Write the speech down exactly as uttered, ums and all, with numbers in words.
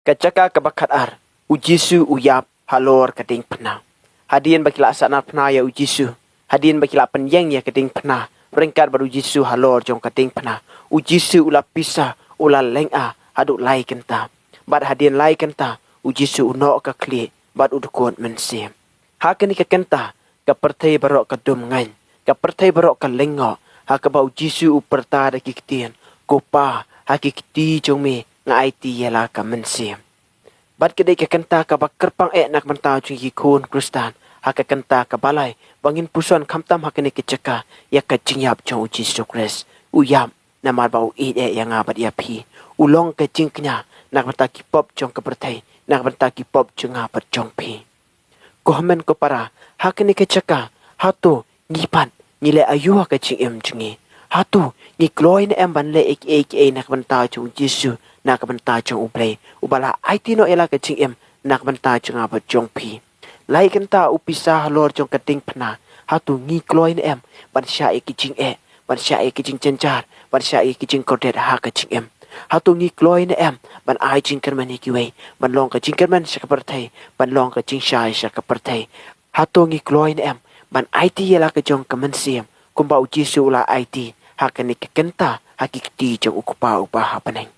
Ka jaka kaba khatar, u Jisu u ïap halor ka diengphna. Hadien ba ki la sahnarphna ïa u Jisu, hadien ba ki la pynïeng ïa ka diengphna ryngkat bad u Jisu halor jong ka diengphna, u Jisu u la pisa, u la lynga haduh lai kynta. Bad hadien lai kynta, u Jisu u noh ka khlieh bad u dkut mynsiem. Ha kane ka kynta, ka pyrthei baroh ka dum ngaiñ, ka pyrthei baroh ka lyngngoh, ha kaba u Jisu u pyrta da ki ktien, "Ko Pa, ha ki kti jong me nga aiti ïa la ka mynsiem." Bad ka dei ka kynta kaba kyrpang eh na ka bynta jong ki khun Khristan, ha ka kynta kaba lai ba ngin puson khamtam ha kane ka jaka ïa ka jingïap jong u Jisu Khrist. U ïap namar ba u ïeit eh ïa nga bad ïa phi. U long ka jingkñia na ka bynta ki pop jong ka pyrthei, na ka bynta ki pop jong nga bad jong phi. Ko hynmen ko para, ha kane ka jaka, hato ngi pat ngi leh aïu ha ka jingim jong ngi? Hato ngi kloi ne em ban leh ei ei ei na ka bynta jong u Jisu, na ka bynta jong u Blei uba la aiti noh ïa la ka jingim na ka bynta jong nga bad jong phi? Lai kynta u pisa halor jong ka diengphna, hato ngi kloi ne em ban shah ïa ki jingeh, ban shah ïa ki jingjynjar, ban shah ïa ki jingkordit ha ka jingim? Hato ngi kloi ne em ban ai jingkyrmen ïa kiwei, ban long ka jingkyrmen sha ka pyrthei, ban long ka jingshai sha ka pyrthei? Hato ngi kloi ne em ban aiti ïa la ka jong ka mynsiem kumba u Jisu u la aiti ha kane ka kynta ha ki kti jong u Kpa uba ha bneng?